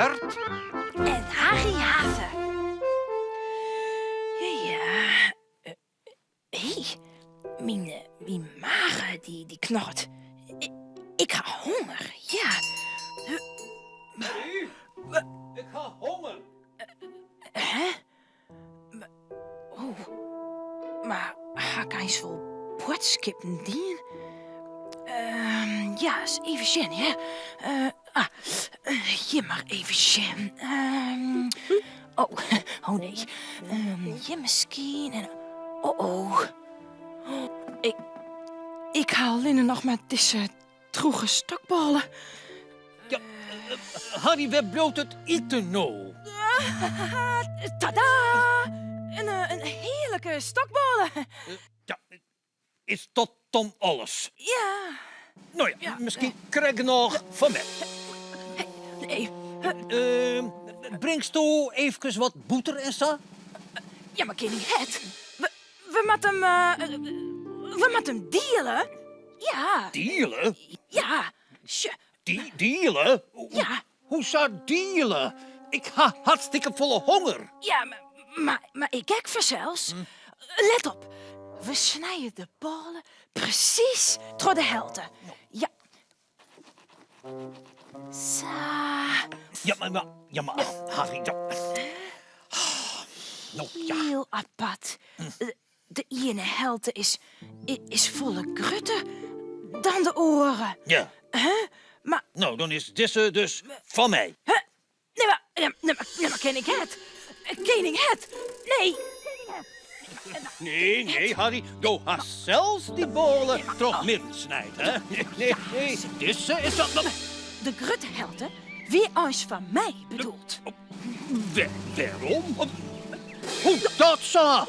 Hert. En Harry Have. Ja, ja. Hé, myn, myn mage dy, dy knorret. Ik ha honger, ja. Harry, ik ha honger. Hè? Oh, mar ha ik eins wol boadskippen dien? Ja, ris even sjen, hear. Ah, hjir mar even sjen. Oh, oh nee. Hjir miskien en oh oh. Ik, ik ha allinne noch mar dizze Droege stokbôle. Ja, Harry, wêr bliuwt it iten no? Tada! In, in hearlike stokbôle. Ja, is dat dan alles? Ja. No ja, miskien krekt genôch foar my. Nee. Bringsto eefkes wat bûter en sa? Ja, mar kening Hert, we, we moatte him, we moatte him diele. Ja. Diele? Ja. Sjoch. Diele? Ja. Hoesa diele? Ik ha hartstikke folle honger. Ja, mar, mar ik ek fansels. Let op, we snije de bôle presys troch de helte. Ja. Sa. Ja, mar, ja, mar, Harry, ja. No, ja. Hiel apart. De iene helte is, is folle grutter dan de oare. Ja. Huh? Mar... No, dan is dizze dus fan my. Huh? Nee, mar, nee, mar, nee, mar kening Hert. Kening Hert. Nee. Nee, nee, Harry, do hast sels dy bôle troch midden snijd, hè? Nee, nee, nee, dizze is dat... De grutte helte wie eins foar my bedoeld. Wêrom? Hoe dat sa?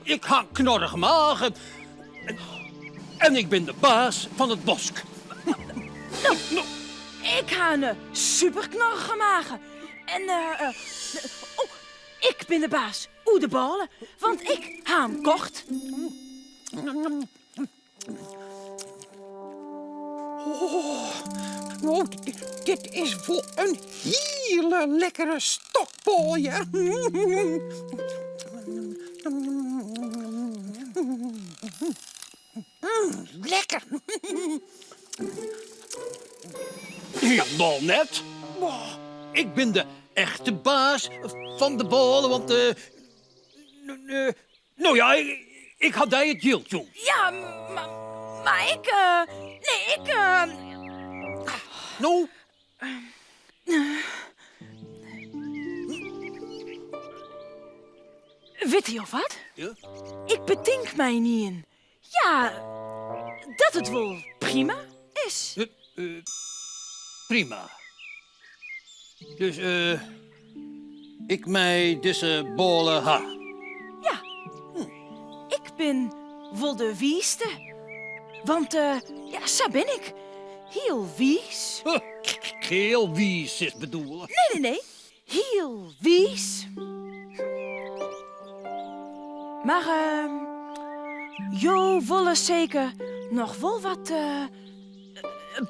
Ik ha in knorrige mage en ik bin de baas fan it bosk. No, ik ha in superknorrige mage. En oh, ik bin de baas oer de bôle, want ik ha him kocht. Oh, dit is wol in hiele lekkere stokbôle, hear. Lekker. Hielendal net. Ik bin de echte baas fan de bôle, want No ja, ik ha dy it jild jûn. Ja, mar ik, nee, ik. No? Witte jo wat? Ja? Ik betink my ynienen. Ja, dat it wol prima is. Prima. Dus ik mei dizze bôle ha? Ja. Ik bin wol de wiiste. Want ja, sa bin ik. Hiel wiis. Hiel wiis is bedoele. Nee, nee, nee. Hiel wiis. Mar jo wolle seker noch wol wat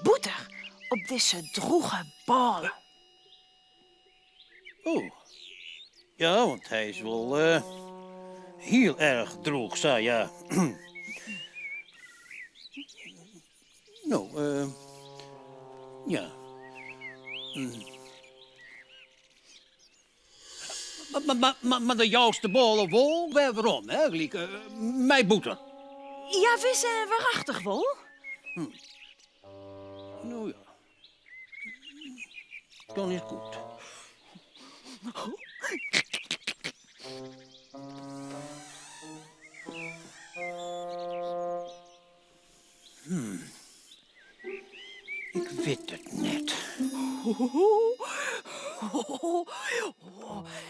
bûter op dizze droege bôle. O, ja, want hy is wol hiel erch droech sa, ja. No, ja. Mar de joust de bôle wol wer werom, hè, gelyk mei bûter. Ja, wis en warachtich wol. No ja. Dan is it goed. Hmm. Ik wit it net.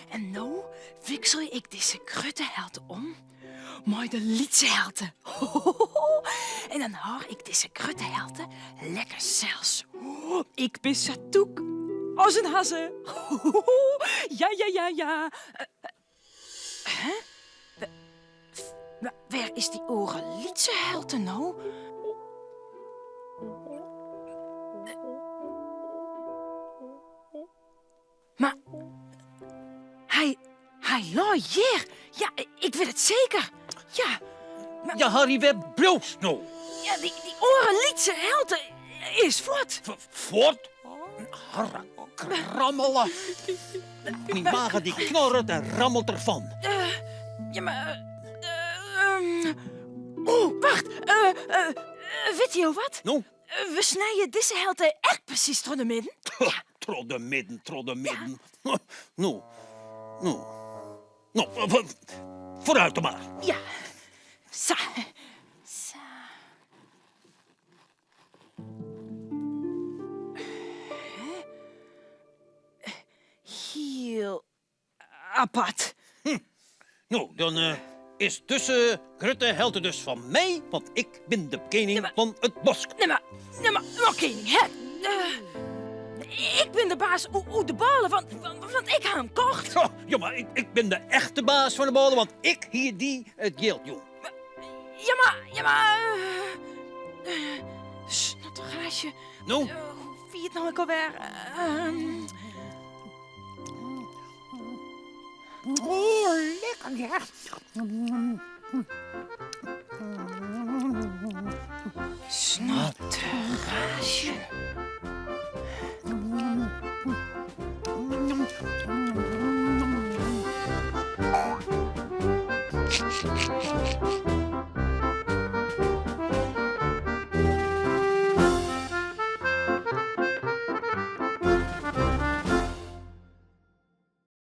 En no wikselje ik dizze grutte helte om mei de lytse helte. En dan hâld ik dizze grutte helte lekker sels. Ik bin sa tûk as in hazze. Ja, ja, ja, ja. Hè? Wêr is dy oare lytse helte no? Oh, hjir. Ja, ik wit it seker. Ja. Maar... Ja, Harry, wêr bliuwst no? Ja, dy, dy oare lytse helte is fuort. Fuort? Harra krammele. Myn mage dy knorret en rammelt derfan. Uh, ja, mar... Uh, um, Oeh, wacht. Uh, uh, witte jo wat? No? We snije dizze helte ek presys troch de midden. Ja. Troch de midden, troch de midden. Ja. No, no. No, foarút dan mar. Ja. Sa. Sa. Hiel apart. Hm. No, dan uh, is dizze grutte helte dus fan my, want ik bin de kening nee, maar, fan it bosk. Nee, mar, nee, mar, mar kening, hè? Uh, ik bin de baas oer de bôle, want, want ik ha him kocht. Oh, ja, mar ik, ik bin de echte baas fan de bôle, want ik hie dy it jild jûn. Ja, mar, ja, mar... Uh, snottergaasje. No? Uh, hoe wie it no ek alwer? Uh, Oh, lekker ja. Snottergaasje.